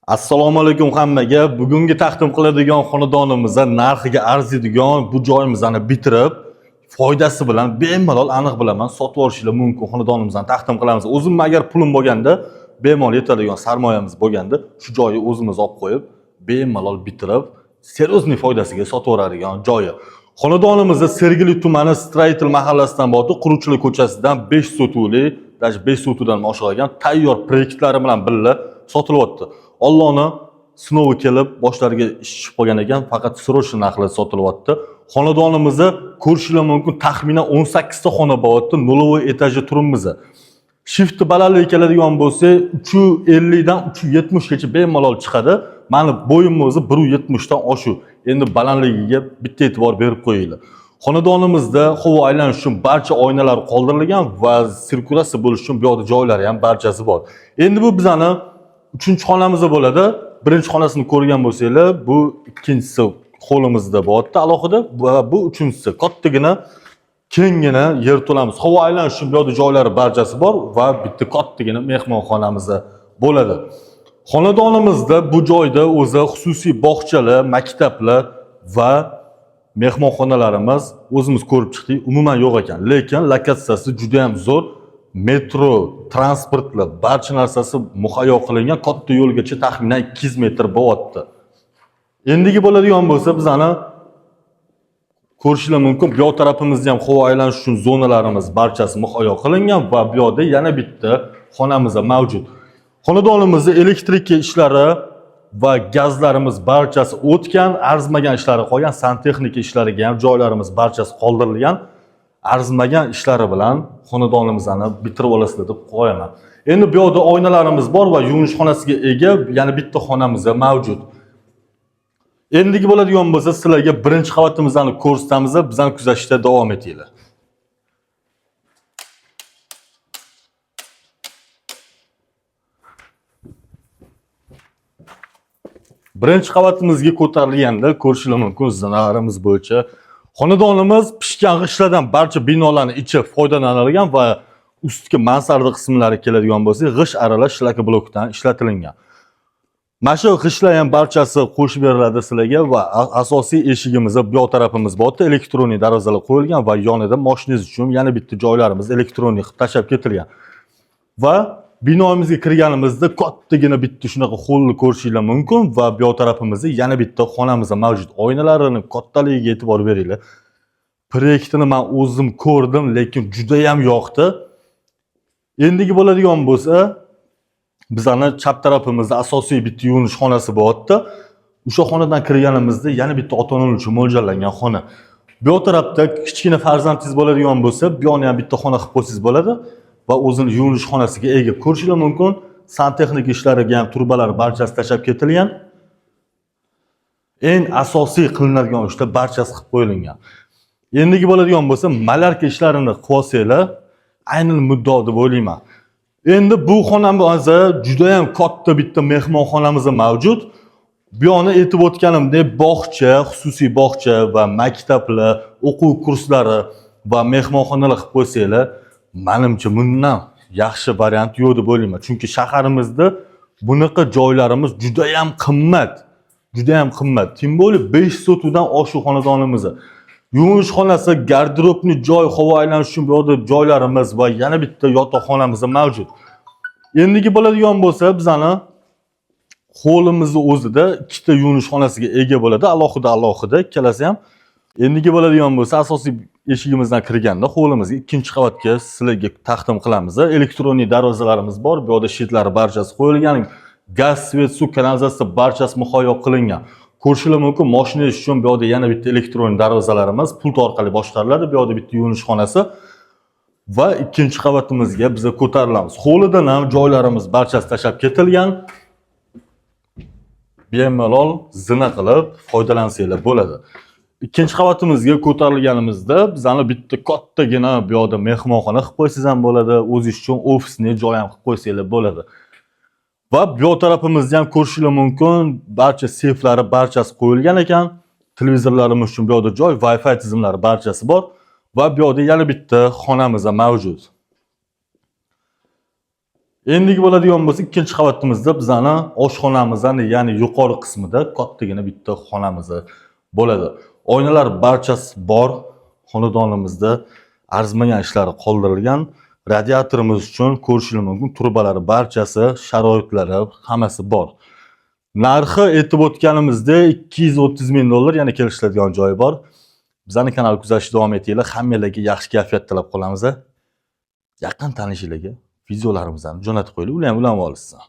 Assalomu alaykum hammaga. Bugungi taqdim qiladigan xonadonimizda narxiga arziydigan bu joyimizni bitirib, foydasi bilan bemalol, aniq bilaman, sotib olishinglar mumkin xonadonimizni taqdim qilamiz. O'zim agar pulim bo'lganda, bemalol yetadigan sarmoyamiz bo'lganda, shu joyni o'zimiz olib qo'yib, bemalol bitirib, серьезный foydasiga sotib yuboradigan joyi. Xonadonimizda Sergeli tumani Stroitel mahallasidan bo'ldi, Quruvchilar ko'chasidan 5 sotuvli, даже 5 sotuvdan oshiq olgan tayyor proyektlari bilan birga sotilyapti. Allohni sinovi kelib, boshlariga ish tushib qolgan ekan, faqat срочный narxlarda sotilyapti. Xonadonimizni ko'rishinglar mumkin, taxminan 18 ta xona bo'lyapti, нулевой этаж da turibmiz. Shiftni balandligi keladigan bo'lsa, 3.50 dan 3.70 gacha bemalol chiqadi. Mani bo'yim o'zi 1.70 dan oshuv. Endi balandligiga bitta e'tibor berib qo'yinglar. Xonadonimizda havo aylanish uchun barcha oynalar qoldirilgan va sirkulyatsiya bo'lish uchun bu yoqda joylari ham barchasi bor. Endi bu bizani uchinchi xonamiz bo'ladi. Birinchi xonasini ko'rgan bo'lsanglar, bu ikkinchisi qo'limizda bo'lyapti alohida va bu uchinchisi kattagina kenggina yer to'lamiz. Havo aylanish uchun bu yoqda joylari barchasi bor va bitta kattagina mehmonxonamiz bo'ladi. Xonadonimizda bu joyda o'zi xususiy bog'chalar, maktablar va mehmonxonalarimiz o'zimiz ko'rib chiqdik, umuman yo'q ekan. Lekin lokatsiyasi juda ham zo'r. Metro, transportlar, barcha narsasi muhayyo qilingan. Katta yo'lgacha taxminan 200 metr bo'lyapti. Endigi bo'ladigan bo'lsa, bizani ko'rishinglar mumkin. Bu yoq tarafimizda ham havo aylanish uchun zonalarimiz barchasi muhayyo qilingan va bu yoqda yana bitta xonamiz mavjud. Xonadonimizda elektrik ishlari va gazlarimiz barchasi o'tgan, arzimagan ishlari qolgan, santexnika ishlariga ham joylarimiz barchasi qoldirilgan. Arzimagan ishlari bilan xonadonimizni bitirib olasizlar deb qo'yaman. Endi bu yoqda oynalarimiz bor va yuvinish xonasiga ega yana bitta xonamiz mavjud. Endigi bo'ladigan bo'lsa, sizlarga birinchi qavatimizni ko'rsatamiz, bizani kuzatishda davom etinglar. Birinchi qavatimizga ko'tarilganda ko'rishinglar mumkin zinalarimiz bo'yicha xonadonimiz pishgan g'ishtlardan barcha binolarni ichi foydalanilgan va ustki mansarda qismlari keladigan bo'lsa, g'isht aralash shlaka blokdan ishlatilingan. Mana shu g'ishtlar ham barchasi qo'shib beriladi sizlarga va asosiy eshigimiz bu yoq tarafimiz bor, электронный darvozalar qo'yilgan va yonida moshinangiz uchun yana bitta joylarimiz электронный qilib tashlab ketilgan. Va binomizga kirganimizda kattagina bitta shunaqa holni ko'rishinglar mumkin va bu yoq tarafimizda yana bitta xonamiz mavjud. Oynalarini kattaligiga e'tibor beringlar. Proyektini men o'zim ko'rdim, lekin juda ham yoqdi. Endigi bo'ladigan bo'lsa, bizani chap tarafimizda asosiy bitta yuvinish xonasi bo'lyapti. O'sha xonadan kirganimizda yana bitta ota-onalar uchun mo'ljallangan xona. Bu yoq tarafda kichkina farzandingiz bo'ladigan bo'lsa, bu yoqni ham bitta xona qilib qo'ysangiz bo'ladi va o'zini yuvinish xonasiga ega. Ko'rishinglar mumkin, santexnika ishlariga ham trubalar barchasi tashlab ketilgan. Eng asosiy qilinadigan ishlar barchasi qilib qo'yilgan. Endigi bo'ladigan bo'lsa, malarka ishlarini qilib olsanglar, aynan muddao deb o'ylayman. Endi bu xonamizda juda ham katta bitta mehmonxonamiz mavjud. Bu yoqni aytib o'tganimdek, bog'cha, xususiy bog'cha va maktablar, o'quv kurslari va mehmonxonalar qilib qo'ysanglar, menimcha bundan yaxshi variant yo'q deb o'ylayman. Chunki shaharimizda bunaqa joylarimiz juda ham qimmat. Juda ham qimmat. Тем более 5 sotuvdan oshiq xonadonimiz. Yuvinish xonasi, garderobni joy, havo aylanish uchun bu yoqda joylarimiz va yana bitta yotoqxonamiz mavjud. Endigi bo'ladigan bo'lsa, bizani hovlimizni o'zida ikkita yuvinish xonasiga ega bo'ladi, alohida alohida ikkalasi ham. Endigi bo'ladigan bo'lsa, asosiy eshigimizdan kirganda hovlimizga ikkinchi qavatga sizlarga taqdim qilamiz. Электронный darvozalarimiz bor, bu yoqda щит lari barchasi qo'yilgan, gaz, свет, suv, kanalizatsiya barchasi muhayyo qilingan. Ko'rishinglar mumkin, moshinangiz uchun bu yoqda yana bitta elektron darvozalarimiz pult orqali boshqariladi. Bu yoqda bitta yuvinish xonasi va ikkinchi qavatimizga biz ko'tarilamiz. Hovlidan ham joylarimiz barchasi tashlab ketilgan. Bemalol zina qilib foydalansanglar bo'ladi. Ikkinchi qavatimizga ko'tarilganimizda bizani bitta kattagina bu yoqda mehmonxona qilib qo'ysangiz ham bo'ladi, o'zingiz uchun ofisni joy ham qilib qo'ysanglar bo'ladi. Va bu yoq tarafimizda ham ko'rishinglar mumkin, barcha seyflari barchasi qo'yilgan ekan. Televizorlarimiz uchun bu yoqda joy, Wi-Fi tizimlari barchasi bor va bu yoqda yana bitta xonamiz ham mavjud. Endigi bo'ladigan bo'lsa, ikkinchi qavatimizda bizani oshxonamizni, ya'ni yuqori qismida kattagina bitta xonamiz bo'ladi. Oynalar barchasi bor. Xonadonimizda arzimagan ishlari qoldirilgan. Radiatorimiz uchun ko'rishingiz mumkin, trubalari barchasi, sharoitlari hammasi bor. Narxi aytib o'tganimizdek 230 ming dollar, yana kelishiladigan joyi bor. Bizani kanal kuzatishda davom etinglar. Hammanglarga yaxshi kayfiyat tilab qolamiz. Yaqin tanishinglarga videolarimizni jo'natib qo'yinglar, ular ham ulanib olishsin.